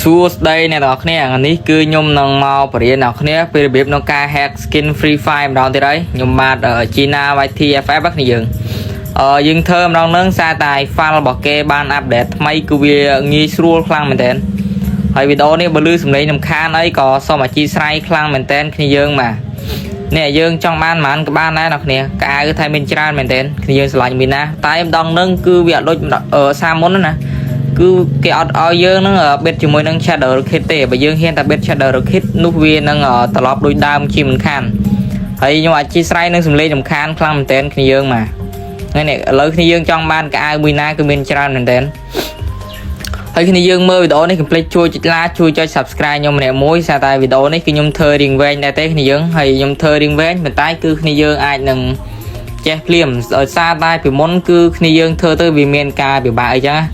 សួស្តីអ្នកទាំងអស់គ្នា។ថ្ងៃនេះគឺខ្ញុំនឹងមកបរៀនអ្នកគ្នាពីរបៀបក្នុងការ hack skin Free Fire ម្ដងទៀតហើយខ្ញុំបាទ Gina YTFF ហ្នឹងគ្នាយើងយើងធ្វើម្ដងហ្នឹងសារតែ file របស់គេបាន update ថ្មីគឺវាងាយស្រួលខ្លាំងមែនទែនហើយវីដេអូនេះបើលឺសំឡេងរំខានអីក៏សូមអធ្យាស្រ័យខ្លាំងមែនទែនគ្នាយើងបាទនេះយើងចង់បានប៉ុន្មានក៏បានដែរអ្នកគ្នាកៅអៅថែមានច្រើនមែនទែនគ្នាយើងស្រឡាញ់មានណាតែម្ដងហ្នឹងគឺវាអត់ដូចម្ដងអឺសាមុនណា គឺគេអត់ឲ្យយើងហ្នឹងបិទជាមួយនឹង Shadow Rocket ទេបើយើងហ៊ានតែបិទ Shadow Rocket នោះវានឹងត្រឡប់ដូចដើមជាមិនខានហើយខ្ញុំអធ្យាស្រ័យនឹងសំឡេងរំខានខ្លាំងមែនទែនគ្នាយើងបាទថ្ងៃនេះឥឡូវគ្នាយើងចង់បានកៅអៅមួយណាគឺមានច្រើនមែនទែនហើយគ្នាយើងមើលវីដេអូនេះកុំភ្លេចជួយចុច like ជួយចុច Subscribe ខ្ញុំម្នាក់មួយសារតែវីដេអូនេះគឺខ្ញុំធ្វើរៀងវែងដែរទេគ្នាយើងហើយខ្ញុំធ្វើរៀងវែងប៉ុន្តែគឺគ្នាយើងអាចនឹងចេះភ្លាមដោយសារតែពីមុនគឺគ្នាយើងធ្វើទៅវាមានការពិបាកអីចឹងណា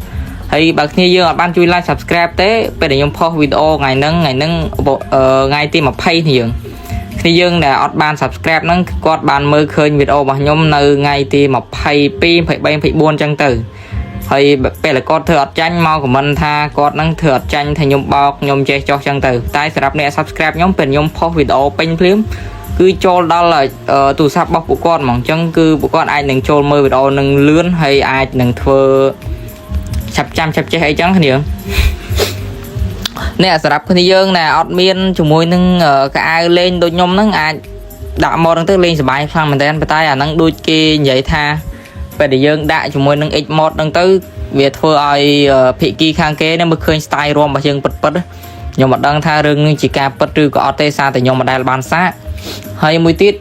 ហើយបើគ្នាយើងអត់បានជួយ like subscribe ទេពេលដែលខ្ញុំផុសវីដេអូថ្ងៃហ្នឹងថ្ងៃហ្នឹងអឺថ្ងៃទី20នេះយើងគ្នាយើងដែលអត់បាន subscribe ហ្នឹងគាត់បានមើលឃើញវីដេអូរបស់ខ្ញុំនៅថ្ងៃទី22 23 24អញ្ចឹងទៅហើយពេលដែលគាត់ធ្វើអត់ចាញ់មក comment ថាគាត់ហ្នឹងធ្វើអត់ចាញ់ថាខ្ញុំបោកខ្ញុំចេះចោះអញ្ចឹងទៅតែសម្រាប់អ្នក subscribe ខ្ញុំពេលខ្ញុំផុសវីដេអូពេញភ្លាមគឺចូលដល់ទូរស័ព្ទរបស់ពួកគាត់ហ្មងអញ្ចឹងគឺពួកគាត់អាចនឹងចូលមើលវីដេអូនឹងលឿនហើយអាចនឹងធ្វើ ឆាប់ចាំឆាប់ចេះអីចឹងគ្នានេះសម្រាប់គ្នាយើងណាអត់មានជាមួយនឹងកៅអៅលេងដូចខ្ញុំហ្នឹងអាចដាក់ mod ហ្នឹងទៅលេងសប្បាយខ្លាំងមែនតើប៉ុន្តែអាហ្នឹងដូចគេនិយាយថាពេលដែលយើងដាក់ជាមួយនឹង X mod ហ្នឹងទៅវាធ្វើឲ្យភិគីខាងគេនេះមើលឃើញ style រួមរបស់យើងពិតពិតខ្ញុំមិនដឹងថារឿងនេះជាការពិតឬក៏អត់ទេសារតែខ្ញុំមិនដែលបានសាកហើយមួយទៀត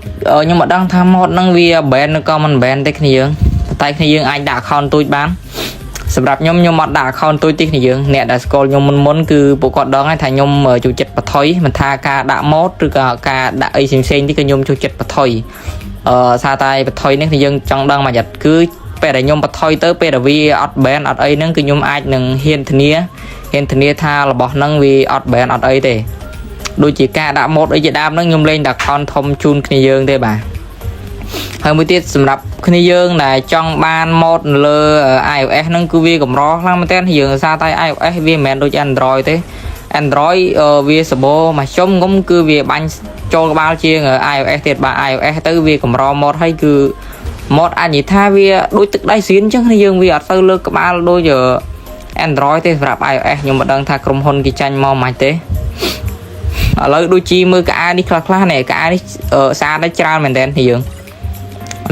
ខ្ញុំមិនដឹងថា mod ហ្នឹងវា ban ឬក៏មិន ban ទេគ្នាយើងប៉ុន្តែគ្នាយើងអាចដាក់ account ទូចបាន សម្រាប់ខ្ញុំខ្ញុំអត់ដាក់ account ទូចទេគ្នាយើងអ្នកដែលស្គាល់ខ្ញុំមុនមុនគឺពួកគាត់ដឹងហើយថាខ្ញុំចូលចិត្តបថុយមិនថាការដាក់ mod ឬក៏ការដាក់អីផ្សេងៗទេគឺខ្ញុំចូលចិត្តបថុយអឺសារតែបថុយនេះគឺយើងចង់ដឹងមួយយ៉ាត់គឺពេលដែលខ្ញុំបថុយទៅពេលដែលវាអត់ ban អត់អីហ្នឹងគឺខ្ញុំអាចនឹងហ៊ានធានាថារបស់ហ្នឹងវាអត់ ban អត់អីទេដូចជាការដាក់ mod អីជាដើមហ្នឹងខ្ញុំលេងតែ account ធំជូនគ្នាយើងទេបាទហើយមួយទៀតសម្រាប់គ្នាយើងដែលចង់បាន mod នៅលើ iOS ហ្នឹងគឺវាកម្រខ្លាំងមែនទែនយើងសារតែ iOS វាមិនមែនដូច Android ទេ Android វាសបោមកជុំងុំគឺវាបាញ់ចូលក្បាលជាង iOS ទៀតបាទ iOS ទៅវាកម្រ mod ហើយគឺ mod អាចនិយាយថាវាដូចទឹកដៃសៀនអញ្ចឹងគ្នាយើងវាអត់ទៅលើក្បាលដូច Android ទេសម្រាប់ iOS ខ្ញុំមិនដឹងថាក្រុមហ៊ុនគេចាញ់មកមិនទេឥឡូវដូចជាមើលកៅអៅនេះខ្លះខ្លះនេះកៅអៅនេះស្អាតដែរច្រើនមែនទែនយើង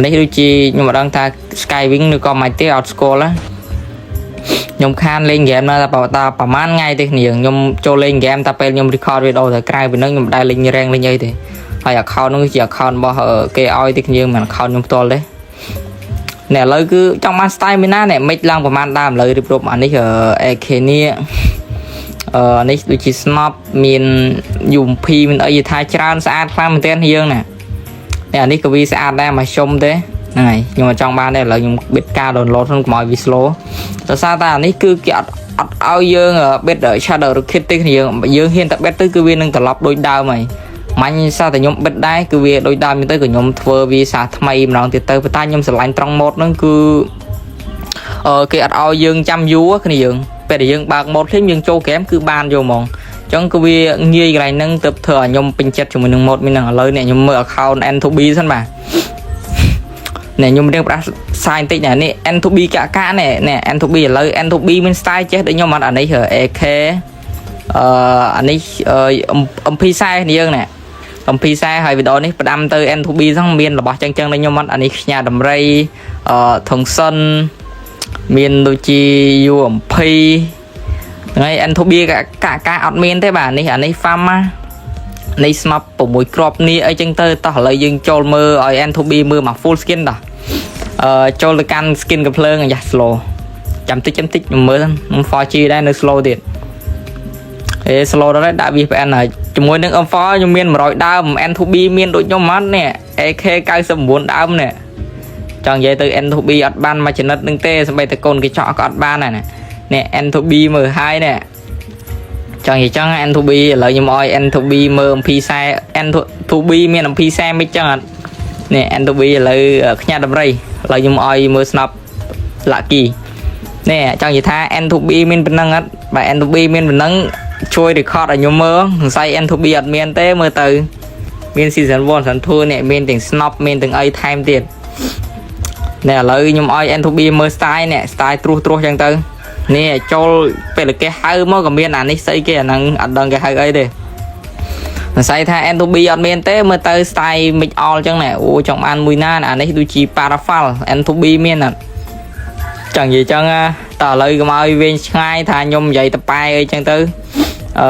នេះដូចជាខ្ញុំមិនដឹងថា Skywing ឬក៏មិនទេអត់ស្គាល់ណាខ្ញុំខានលេងហ្គេមនៅតែប្រហែលថ្ងៃទេគ្នាខ្ញុំចូលលេងហ្គេមតែពេលខ្ញុំ record វីដេអូតែក្រៅពីហ្នឹងខ្ញុំមិនដែលលេងរែងលេងអីទេហើយ account ហ្នឹងគឺជា account របស់គេឲ្យទេគ្នាមិន account ខ្ញុំផ្ទាល់ទេនេះឥឡូវគឺចង់បាន style មួយណានេះមិនឡើងប្រហែលដើមឥឡូវរៀបរាប់អានេះ AK នេះអឺនេះដូចជា snap មាន UMP មានអីថាច្រើនស្អាតខ្លាំងមែនទែនយើងណានេះអានេះក៏វាស្អាតដែរមកជុំទេហ្នឹងហើយខ្ញុំអត់ចង់បានទេឥឡូវខ្ញុំបិទការ download ហ្នឹងកុំឲ្យវា slow ដោយសារតែអានេះគឺគេអត់អត់ឲ្យយើងបិទ Shadow Rocket ទេគ្នាយើងយើងហ៊ានតែបិទទៅគឺវានឹងត្រឡប់ដូចដើមហើយមាញ់សារតែខ្ញុំបិទដែរគឺវាដូចដើមទៅក៏ខ្ញុំធ្វើវាសារថ្មីម្ដងទៀតទៅប៉ុន្តែខ្ញុំស្រឡាញ់ត្រង់ mod ហ្នឹងគឺអឺគេអត់ឲ្យយើងចាំយូរគ្នាយើងពេលដែលយើងបើក mod ភ្លាមយើងចូលហ្គេមគឺបានយកហ្មងចឹងគឺវាងាយកន្លែងហ្នឹងទៅធ្វើឲ្យខ្ញុំពេញចិត្តជាមួយនឹង mod មួយហ្នឹងឥឡូវនេះខ្ញុំមើល account N2B សិនបាទនេះខ្ញុំរៀងប្រាស់សាយបន្តិចណានេះ N2B កាក់កានេះនេះ N2B ឥឡូវ N2B មាន style ចេះដូចខ្ញុំអត់អានេះ AK អឺអានេះ MP40 នេះយើងនេះ MP40 ហើយវីដេអូនេះផ្ដាំទៅ N2B ហ្នឹងមានរបស់ចឹងចឹងដូចខ្ញុំអត់អានេះខ្ញាដំរីអឺថងសុនមានដូចជា UMP ថ្ងៃ N2B កាកាកាអត់មានទេបាទនេះអានេះ farm ណានេះស្នប់6គ្រាប់នេះអីចឹងទៅតោះឥឡូវយើងចូលមើលឲ្យ N2B មើលមក full skin តោះអឺចូលទៅកាន់ skin កំភ្លើងអាយ៉ា slow ចាំតិចចាំតិចខ្ញុំមើលខ្ញុំ 4G ដែរនៅ slow ទៀតអេ slow ដល់ហើយដាក់ VPN ហើយជាមួយនឹង M4 ខ្ញុំមាន100ដើម N2B មានដូចខ្ញុំអត់នេះ AK 99ដើមនេះចង់និយាយទៅ N2B អត់បានមួយចំណិតនឹងទេសម្បីតែកូនកញ្ចក់ក៏អត់បានដែរណានេះ N2B មើលហើយនេះចង់និយាយចឹង N2B ឥឡូវខ្ញុំឲ្យ N2B មើល MP40 N2B មាន MP40 មិនចឹងអត់នេះ N2B ឥឡូវខ្ញាត់ដំរីឥឡូវខ្ញុំឲ្យមើលស្នប់ Lucky នេះចង់និយាយថា N2B មានប៉ុណ្ណឹងអត់?បើ N2B មានប៉ុណ្ណឹង ជួយ record ឲ្យខ្ញុំមើលសង្ស័យ N2B អត់មានទេមើលទៅមាន season 1 season 2នេះមានទាំង snop មានទាំងអីថែមទៀតនេះឥឡូវខ្ញុំឲ្យ N2B មើល style នេះ style ត្រួសត្រាសចឹងទៅនេះចូលពេលគេហៅមកក៏មានអានេះស្អីគេអាហ្នឹងអត់ដឹងគេហៅអីទេសង្ស័យថា N2B អត់មានទេមើលទៅ style mix all ចឹងណែអូចង់បានមួយណាអានេះដូចជា Parafal N2B មានអត់ចង់និយាយចឹងណាតើឥឡូវកុំឲ្យវែងឆ្ងាយថាខ្ញុំនិយាយតប៉ែអីចឹងទៅអឺ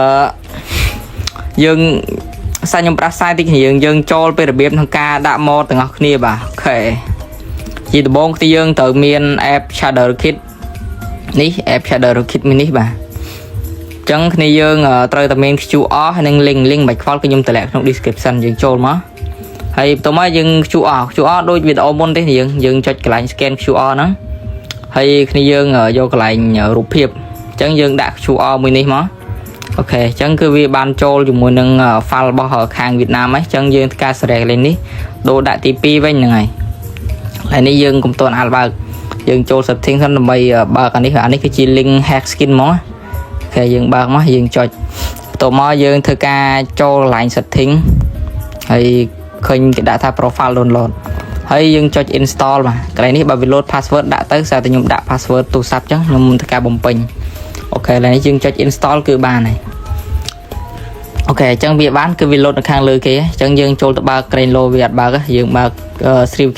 យើងសាខ្ញុំប្រាសាយតិចយើងយើងចូលពេលរបៀបក្នុងការដាក់ mod ទាំងអស់គ្នាបាទ OK ជាដំបូងគឺយើងត្រូវមាន app Shader Kit នេះ app Shader Kit មួយនេះបាទអញ្ចឹងគ្នាយើងត្រូវតែមាន QR ហើយនិង link link បាច់ខ្វល់គឺខ្ញុំតម្លាក់ក្នុង description យើងចូលមកហើយបន្ទាប់មកយើង QR QR ដូចវីដេអូមុនទេយើងយើងចុចកន្លែង scan QR ហ្នឹងហើយគ្នាយើងយកកន្លែងរូបភាពអញ្ចឹងយើងដាក់ QR មួយនេះមក OK អញ្ចឹងគឺវាបានចូលជាមួយនឹង file របស់ខាងវៀតណាមហ្នឹងអញ្ចឹងយើងធ្វើការសេរីកន្លែងនេះដូរដាក់ទី2វិញហ្នឹងហើយហើយនេះយើងកុំទាន់អាលបើកយើងចូល setting សិនដើម្បីបើកអានេះអានេះគឺជា link hack skin ហ្មង OK យើងបើកមកយើងចុចបន្ទាប់មកយើងធ្វើការចូលកន្លែង setting ហើយឃើញគេដាក់ថា profile download ហើយយើងចុច install បាទកន្លែងនេះបើវា load password ដាក់ទៅស្អាតតែខ្ញុំដាក់ password ទូរស័ព្ទអញ្ចឹងខ្ញុំធ្វើការបំពេញ OK ឥឡូវនេះយើងចុច install គឺបានហើយ OK អញ្ចឹងវាបានគឺវា load នៅខាងលើគេអញ្ចឹងយើងចូលទៅបើក crane low វាអត់បើកយើងបើក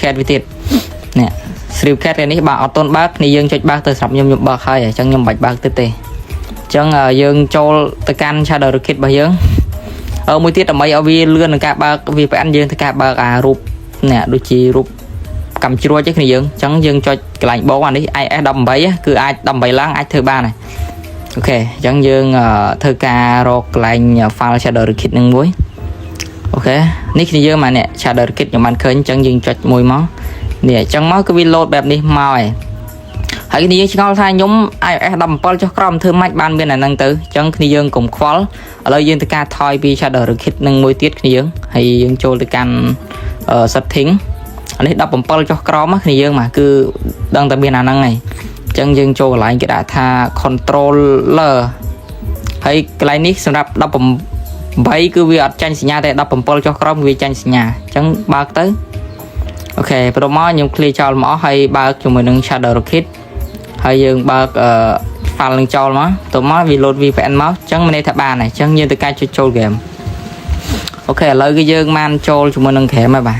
Cat វាទៀតនេះ Cat នេះបើអត់ទាន់បើកនេះយើងចុចបើកទៅស្រាប់ខ្ញុំខ្ញុំបើកហើយអញ្ចឹងខ្ញុំមិនបាច់បើកទៀតទេអញ្ចឹងយើងចូលទៅកាន់ Shader Kit របស់យើងអឺមួយទៀតដើម្បីឲ្យវាលឿនក្នុងការបើក VPN យើងធ្វើការបើកអារូបនេះដូចជារូប កំជ្រួចទេគ្នាយើងអញ្ចឹងយើងចុចកន្លែងបងអានេះ iOS 18គឺអាច18ឡើងអាចធ្វើបានហើយ OK អញ្ចឹងយើងធ្វើការរកកន្លែង file shader kit នឹងមួយ OK នេះគ្នាយើងមកនេះ shader kit ខ្ញុំបានឃើញអញ្ចឹងយើងចុចមួយមកនេះអញ្ចឹងមកគឺវា load បែបនេះមកហើយហើយគ្នាយើងឆ្ងល់ថាខ្ញុំ iOS 17ចុះក្រោមធ្វើម៉េចបានមានអាហ្នឹងទៅអញ្ចឹងគ្នាយើងកុំខ្វល់ឥឡូវយើងធ្វើការថយពី shader kit នឹងមួយទៀតគ្នាយើងហើយយើងចូលទៅកាន់ setting អានេះ17ចុះក្រោមគ្នាយើងមកគឺដឹងតែមានអាហ្នឹងហើយអញ្ចឹងយើងចូលកន្លែងគេដាក់ថា controller ហើយកន្លែងនេះសម្រាប់18គឺវាអត់ចាញ់សញ្ញាតែ17ចុះក្រោមវាចាញ់សញ្ញាអញ្ចឹងបើកទៅ OK បន្ទាប់មកខ្ញុំ clear ចោលមកអស់ហើយបើកជាមួយនឹង Shader Kit ហើយយើងបើកអឺ file នឹងចោលមកបន្ទាប់មកវា load VPN មកអញ្ចឹងមានន័យថាបានហើយអញ្ចឹងយើងទៅការចុចចូល game OK ឥឡូវគឺយើងបានចូលជាមួយនឹង game ហើយបាទ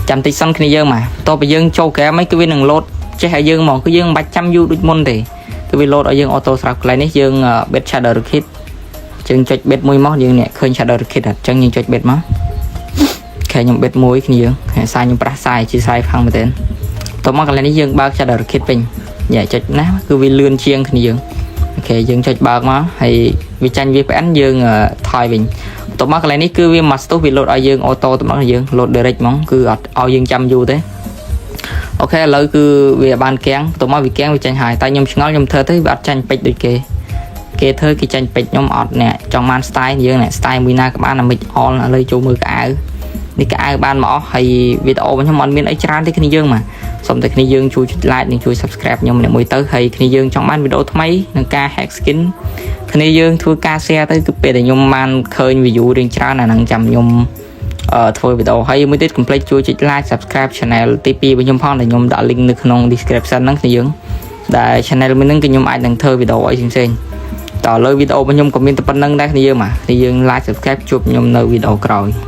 ចាំតិចសិនគ្នាយើងបាទបន្ទាប់ពីយើងចូល game ហើយគឺវានឹង load ចេះឲ្យយើងហ្មងគឺយើងមិនបាច់ចាំយូរដូចមុនទេគឺវា load ឲ្យយើង auto ស្រាប់កន្លែងនេះយើង បិទ shader kit យើងចុច បិទមួយមកយើងនេះឃើញ shader kit អត់អញ្ចឹងយើងចុច បិទមកខែខ្ញុំ បិទមួយគ្នាយើងខែសាយខ្ញុំប្រាស់សាយជាសាយផាំងមែនទែនបន្ទាប់មកកន្លែងនេះយើងបើក shader kit វិញញ៉ែចុចណាគឺវាលឿនជាងគ្នាយើង OK យើងចុចបើកមកហើយវាចាញ់ VPN យើងថយវិញបន្ទាប់មកកន្លែងនេះគឺវាមកស្ទុះវា load ឲ្យយើង auto ទៅមកយើង load direct ហ្មងគឺអត់ឲ្យយើងចាំយូរទេ OK ឥឡូវគឺវាបានគាំងបន្ទាប់មកវាគាំងវាចាញ់ហើយតែខ្ញុំឆ្ងល់ខ្ញុំធ្វើទៅវាអត់ចាញ់ពេជ្រដូចគេគេធ្វើគេចាញ់ពេជ្រខ្ញុំអត់អ្នកចង់បាន style យើងអ្នក style មួយណាក៏បានអាមិចអលឥឡូវចូលមើលកៅអៅនេះកៅអៅបានមកអស់ហើយវីដេអូរបស់ខ្ញុំអត់មានអីច្រើនទេគ្នាយើងមកសូមតែគ្នាយើងជួយចុច like និងជួយ subscribe ខ្ញុំម្នាក់មួយទៅហើយគ្នាយើងចង់បានវីដេអូថ្មីនឹងការ hack skin គ្នាយើងធ្វើការ share ទៅគឺពេលដែលខ្ញុំបានឃើញ view រៀងច្រើនអាហ្នឹងចាំខ្ញុំអឺធ្វើវីដេអូហើយមួយទៀតកុំភ្លេចជួយចុច like subscribe channel ទី2របស់ខ្ញុំផងដែលខ្ញុំដាក់ link នៅក្នុង description ហ្នឹងគ្នាយើងដែល channel មួយហ្នឹងគឺខ្ញុំអាចនឹងធ្វើវីដេអូអីផ្សេងៗតើលើវីដេអូរបស់ខ្ញុំក៏មានតែប៉ុណ្្នឹងដែរគ្នាយើងបាទគ្នាយើង like subscribe ជួបខ្ញុំនៅវីដេអូក្រោយ។